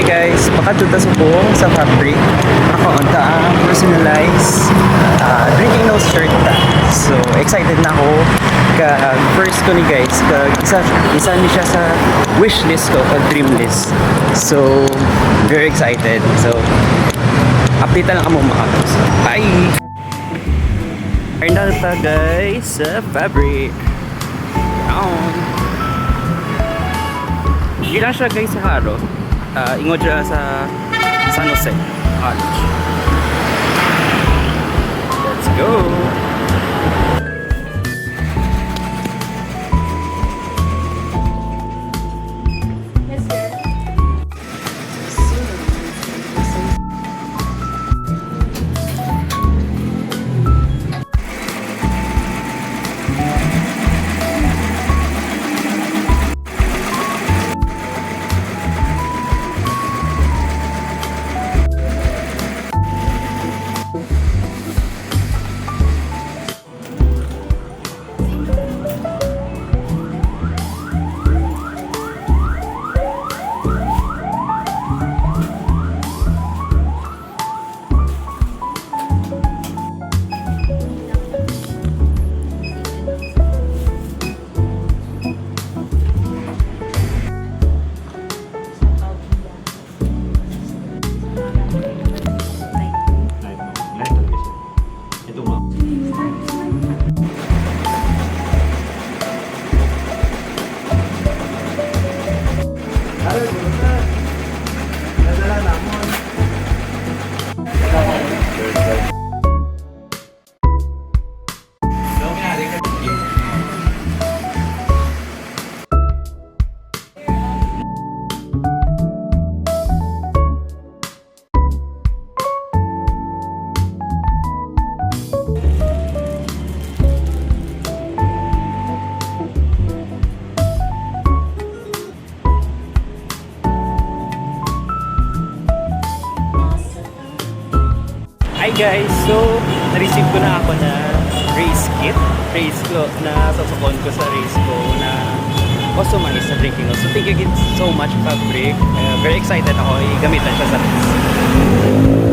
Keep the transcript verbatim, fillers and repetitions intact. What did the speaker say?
Hey guys, pakadto ta subong sa Fabric. Makaon ta ang personalized, ah, drinking nose shirt ta. So, excited na ako. Ka first ko ni guys, ka isa, isa ni siya sa wish list ko, ka dream list. So, very excited. So, update na lang kamo mga katrops. Bye! Ay na ta guys sa Fabric. Down. Hindi lang siya guys sa Haro. Ah, ingod siya sa San Jose College. Let's go! Ito nga. Hi guys! So, na-receive ko na ako na race kit. Race ko na sasukon ko sa race ko na customize sa drinking. So, thank you again so much, Fabric. Uh, very excited ako. Igamit na siya sa race.